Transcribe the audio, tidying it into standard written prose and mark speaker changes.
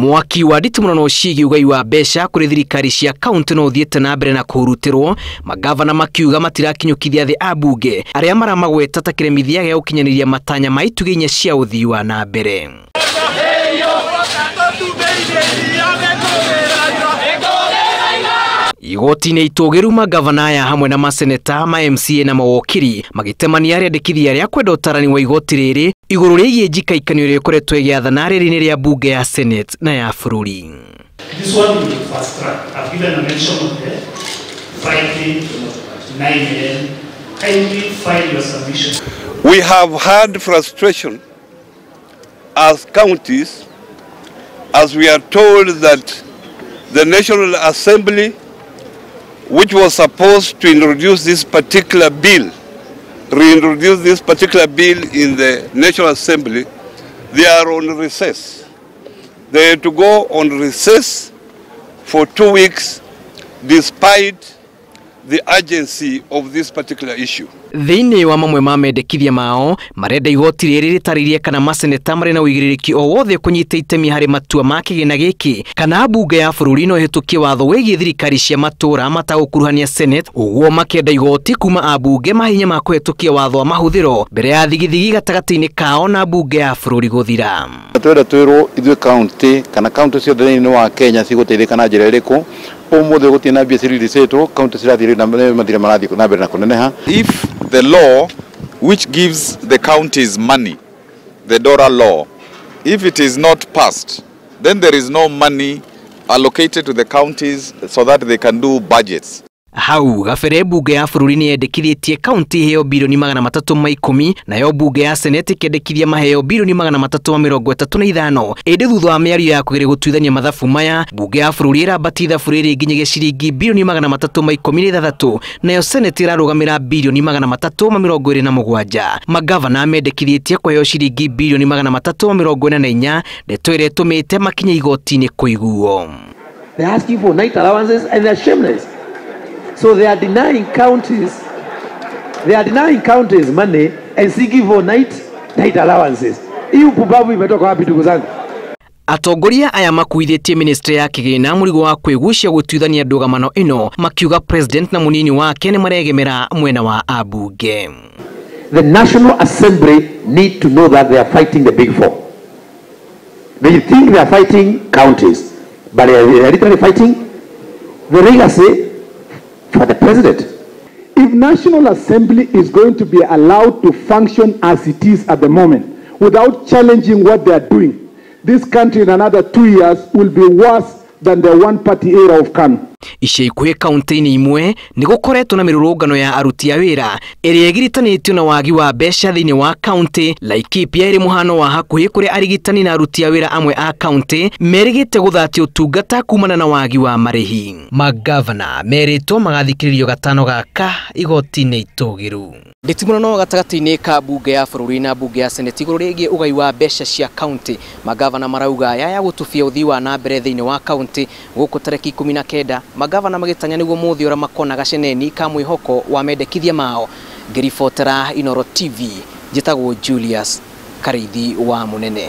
Speaker 1: Mwaki wa nditimũrano ciĩgiĩ ũgai wa mbeca kũrĩ thirikari cia kaunti no ũthiĩte na mbere na kũhurutĩrwo, magavana makiuga matirakinyũkithia thĩ ambunge arĩa maramagweta ta kĩremithia gĩa gũkinyanĩria matanya ma itugĩ inya cia ũthii wa na mbere. Igoti-inĩ itũgĩru magavana aya hamwe na maseneta, ma MCA na mawokiri magĩtemania rĩandĩkithia rĩa kwenda ũtarani wa igoti rĩrĩ igũrũ rĩgiĩ njikaikanio ĩrĩa ĩkoretwo ĩgĩathana rĩrĩ-inĩ rĩa mbunge ya Senate na ya bũrũri.
Speaker 2: This one will be fast track. I've given a mention of the Friday 9 a.m. Kindly file your submission.
Speaker 3: We have had frustration as counties as we are told that the National Assembly, which was supposed to introduce this particular bill, reintroduce this particular bill in the National Assembly, they are on recess. They had to go on recess for 2 weeks despite the urgency of this particular issue.
Speaker 1: Thĩinĩ wa mamwe ma mendekithia mao marenda igoti rĩrĩ rĩtarĩrie kana maseneta marĩ na ũigĩrĩrĩki o wothe kũnyita itemi harĩ matua ma kĩgĩna gĩkĩ kana mbunge ya bũrũri no ĩhĩtũkie watho wĩgiĩ thirikari cia matũũra matagũkuruhania Senate, ũguo makĩenda igoti kuma ambunge mahinya ma kũhĩtũkia watho wa mahũthĩro mbere ya thigithigi gatagatĩ-inĩ kao na mbunge ya bũrũri gũthira.
Speaker 4: Twenda twĩrwo ithuĩ county kana county ciothe thĩinĩ wa Kenya cigũteithĩka na njĩra ĩrĩkũ. Ũmũthĩ gũtirĩ na mbia ciririicĩtwo, county cirathiĩ na mathirĩ marathiĩ na mbere na kũneneha.
Speaker 5: If the law which gives the counties money, the DORA law, if it is not passed, then there is no money allocated to the counties so that they can do budgets.
Speaker 1: Hau gabere mbunge ya bũrũri nĩ yendekithĩtie kaunti iheo bilioni 310 nayo mbunge ya Senate ĩkĩendekithia maheo bilioni 335. Ĩndĩ thutha wa mĩario ya kũgeria gũtuithania mathabu maya, mbunge ya bũrũri ĩrambatia ithabu rĩrĩ nginyagia ciringi bilioni 316 nayo Senate ĩrarũgamĩra bilioni 327. Magavana mendekithĩtie kũheo ciringi bilioni 344, ndeto ĩrĩa ĩtũmĩte makinye igoti-inĩ kũiguo.
Speaker 6: They're asking for night allowances and they're shameless. So they are denying counties, they are denying counties money and seeking for night allowances. Hii upumbavu imetoka wapi ndugu zangu?
Speaker 1: Atongoria aya makuithĩtie ministry ya kĩgĩna mũrigo wa kwĩgucia gũtuithania ndũgamano ĩno, makiuga president na mũnini wake nĩ maregemera mwena wa ambunge.
Speaker 6: The National Assembly need to know that they are fighting the big four. They think they are fighting counties, but they are literally fighting the legacy for the president.
Speaker 7: If National Assembly is going to be allowed to function as it is at the moment, without challenging what they are doing, this country in another 2 years will be worse than the one-party era of KANU.
Speaker 1: Ica ikuhĩ kaunti-inĩ imwe nĩ gũkoretwo na mĩrũrũngano ya aruti a wĩra ĩrĩa ĩgiritanĩtio na wagi wa mbeca thĩinĩ wa kaunti. Laikipia ĩrĩ mũhano wa hakuhĩ kũrĩa arigitani na aruti a wĩra amwe a kaunti merĩgĩte gũthatia ũtungata kumana na wagi wa marĩhi. Magavana merĩtwo magathikĩrĩrio gatano gaka igoti-inĩ itũgĩru. Nditimũrano gatagatĩ-inĩ ka mbunge ya bũrũri na mbunge ya Senate igũrũ rĩgiĩ ũgai wa mbeca cia kaunti, magavana marauga yaya gũtubia ũthii wa na mbere thĩinĩ wa kaunti gũkũ tarĩki 19 magavana magĩtanya nĩguo mũthiora makona gaceneni ka mwĩhoko wa mendekithia mao. Ngĩribotera Inooro TV, njĩtagwo Julius Karithi wa Mũnene.